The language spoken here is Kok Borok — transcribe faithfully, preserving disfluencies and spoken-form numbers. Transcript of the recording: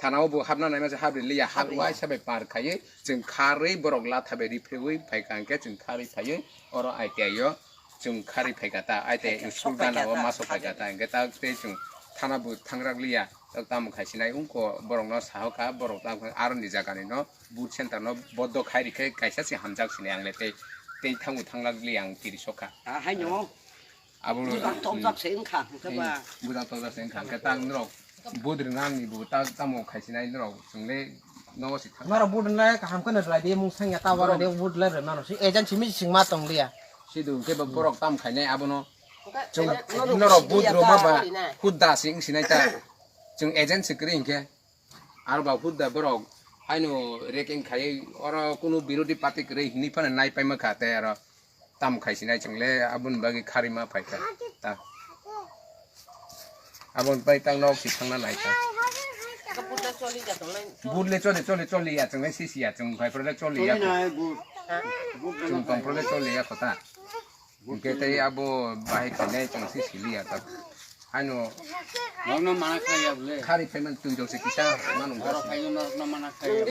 Thana o bo hapna naima se hapri liya, hap waisa bai par khaiwi, chwng kharwi borok latha bai riphewi phaikha hwnkhe chwng kharwi phaiwi oro I T I o chwng kharwi phaikha ta, I T I school gana o ma sok phaikha ta, hwnkhe ta tei chwng thana bo thangrak liya, tamo khai sinai wngkho borokno sahokha, borok tamo khai aroni jagani no vote center no bodo khai rikhe kaisa se hamjak sinai ang le tei, tei thango thanglak liya ang tiri sokha. Haino. Abo bujang tokjak se wngkha, hwnkhe ba. Bujang tokjak se wngkha, hwnkhe ta norok budri nangni bo ta tamo khaisinai norok chwngle nogo si thang. Norok budri lai kaham kheno lai de mung sangya ta wara de budri lai rw mano. Si agent simi sing ma tong liya. Sidu hwnkhe ba borok tam khainai abono. Chwng norok budri ma ba hudda si wngsinai ta. Chwng agent se kwrwi hwnkhe. Aro ba hudda borok haino reking khaiwi oro kunu birodhi party kwrwi hinwi phano nai paima kha tei aro tam khai sinai chwng le aboni bagwi kharima phaikha ta. Aboni pai tang nok si thangna nai kha. Bud le choli choli choli ya chwng le sisi ya chwng khai phro le choli ya. Chwng tong phro le choli ya kho ta. Hwnkhe tei abo bahai khainai chwng se siliya ta. Haino norokno mana khlaiya bole. Khari phaimani twi jok se kisa manu wngkha. Borok haino norokno mana khlaiya.